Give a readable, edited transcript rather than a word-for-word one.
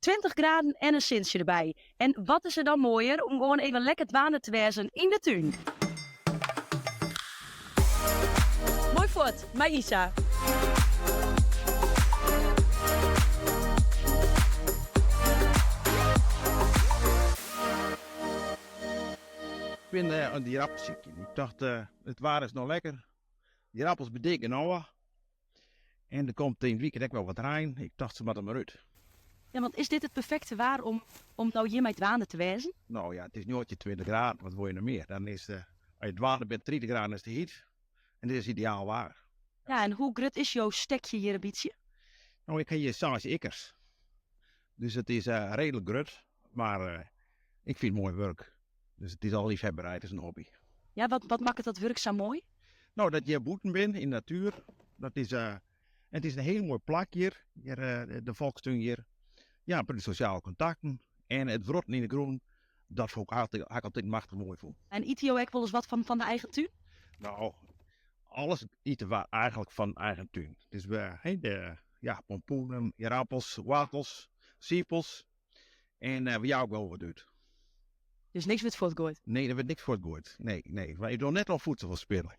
20 graden en in sintsje derby. En wat is der dan moaier om gewoan even lekker dwaande te wêzen yn de tún. Moai fuort, mei Isa. Ik bin oan de ierappels sykjen. Ik tocht, it waar is no lekker. De ierappels bedikke no. En der komt yn it weekend ek wel wat rein. Ik tocht se moatte mar út. Ja, want is dit it perfekte waar om om no hjirmei dwaande te wêzen? No ja, it is njoggentjin, 20 graden, wat wol je noch mear? Dan is, as je dwaande binne, 30 graden is te hyt. En dit is ideaal waar. Ja, en hoe grut is jo stekje hjir in bytsje? No, ik ha hjir seis ikkers. Dus it is reedlik grut, mar ik fyn it moai wurk. Dus it is al liefhebberij, it is in hobby. Ja, wat, wat makket dat wurk sa moai? No, dat je bûten binne yn de natuer. Dat is, uh, it is in hiel moai plak hjir, hjir uh, de Volkstuin hjir. Ja, de sosjale kontakten en it wrotten yn de grûn, dat fûn ik altyd, ha ik altyd machtich moai fûn. En ite jo ek wolris wat fan, fan de eigen tún? No, alles ite we eigenlik fan eigen tún. Dus we, hey, de, ja, pompoenen, ierappels, woartels, sipels. En uh, we jouwe ek wol wat út. Dus niks wurdt fuortgoaid? Nee, der wurdt niks fuortgoaid. Nee, nee. Wy dogge net oan voedselverspilling.